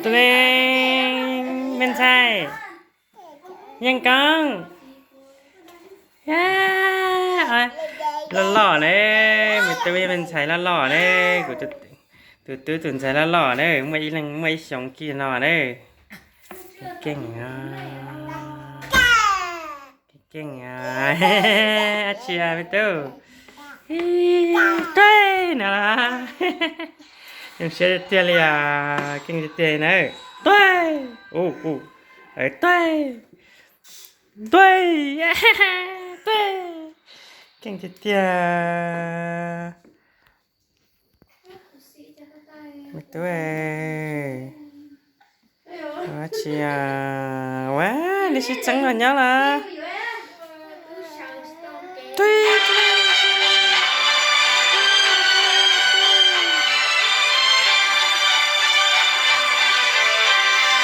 Tus me, me ntxhais Yeej Koob, loj loj na, me tub me ntxhais loj loj na, kuv tus tub tus ntxhais loj loj na, muaj ib leeg muaj ib xyoos kiag no na. Keej, keej, dab tsi me tub? Tuaj no los, zoo siab tiag tiag li os, keej tiag tiag na. Tuaj, tuaj, tuaj, tuaj, keej tiag tiag. Me tub, dab tsi, ua nej sib txeeb los nyob los?